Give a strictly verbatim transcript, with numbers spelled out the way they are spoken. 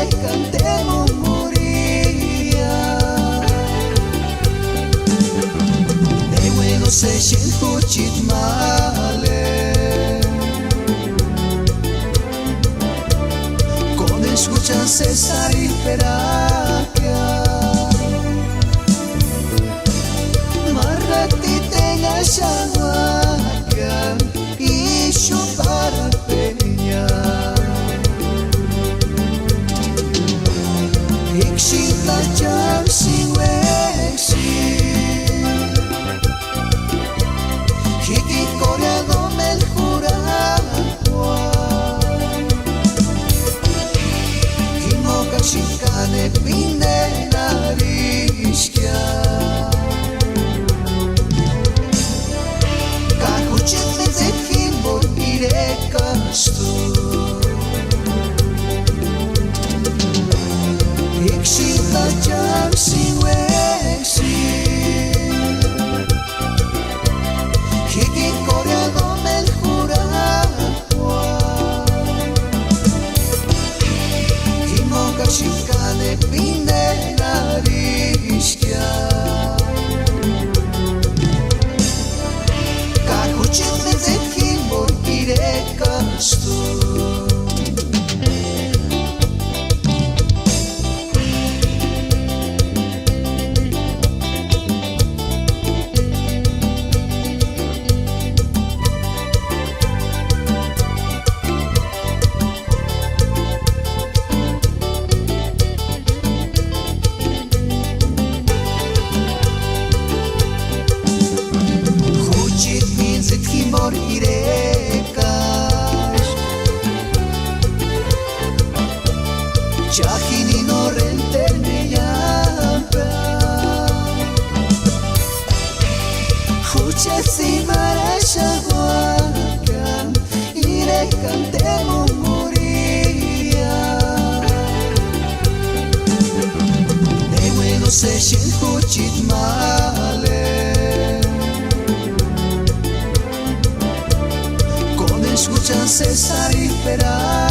Cantemos morir. De bueno se siente juchit male. Con escuchan César y Perakia. Marrati tenga shaguakia. Ixu para peña. Ixita cham sin uexi. Jiki koreado mel jurakua. Jimoka xikane pindenarixkia. Ka jucheti metseta jimbo irekastu. Ixita cham sin uexi. Jiki koreado mel jurakua. Jimoka xikane pindenarixkia. Ka jucheti metseta jimbo irekastu. Jucheti mintsita jimbori irekaxka. Cha jini no rentermeyampa. Jucheti simarhaxauaka. Irekani temumurhia. De bueno se siente jucheti male. Con escuchan César y Perakia.